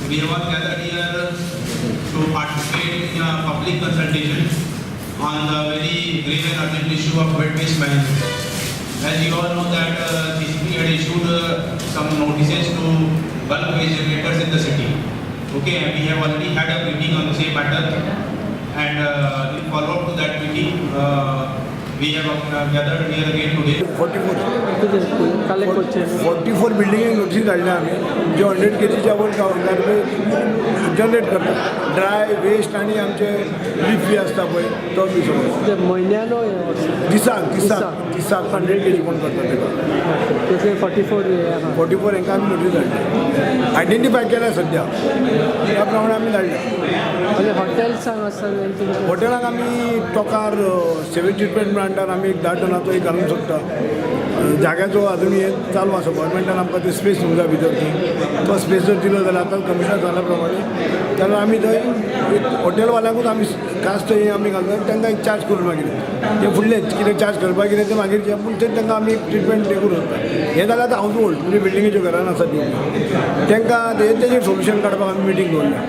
We have all gathered here to participate in a public consultation on the very grave and urgent issue of wet waste management. As you all know that CCP had issued some notices to bulk waste generators in the city. Okay, and we have already had a meeting on the same matter, and in follow-up to that meeting, we have gathered here again today. 44. कितें collect करचें? 44 बिल्डिंगेक notice धाडल्या आमी, ज्यो 100 केजीच्या वर garbage generate करता, dry waste आनी आमचे leaf बी आसता पळय तो बी सगळो. ते म्हयन्यानो हें वर्सा? दिसाक, दिसाक, दिसाक 100 केजी कोण करता तेका. तसले 44 हे आहा. 44 हांकां आमी नोटीस धाडल्या, आयडेंटिफाय केल्या सद्या, त्या प्रमाणे आमी धाडल्या. आनी हॉटेल्सांक आसा तेंचे? हॉटेलाक आमी टोकार सेवेज ट्रिटमेंट प्लांटार आमी एक 10 टनाचो एक घालूंक शकता. जाग्याचो अजून हे चालू आसा. गोवोरमेंटान आमकां ते स्पेस दिवंक जाय भितर. ती तो स्पेस जर दिलो जाल्यार, आतां कमिशनर जाल्या प्रमाणे, जाल्यार आमी थंय एक हॉटेलवाल्यांकूच आमी खास थंय आमी घालून तांकां एक चार्ज करून मागीर ते फुडले कितें चार्ज करपाक कितें ते मागीर पूण ते तांकां आमी एक ट्रिटमेंट हें करूं शकता. हें जाल्यार आतां हावज होल्ड म्हणजे बिल्डिंगेच्यो घरान आसा ती, तांकां तेजेर सोल्युशन काडपाक आमी मिटींग दवरल्या.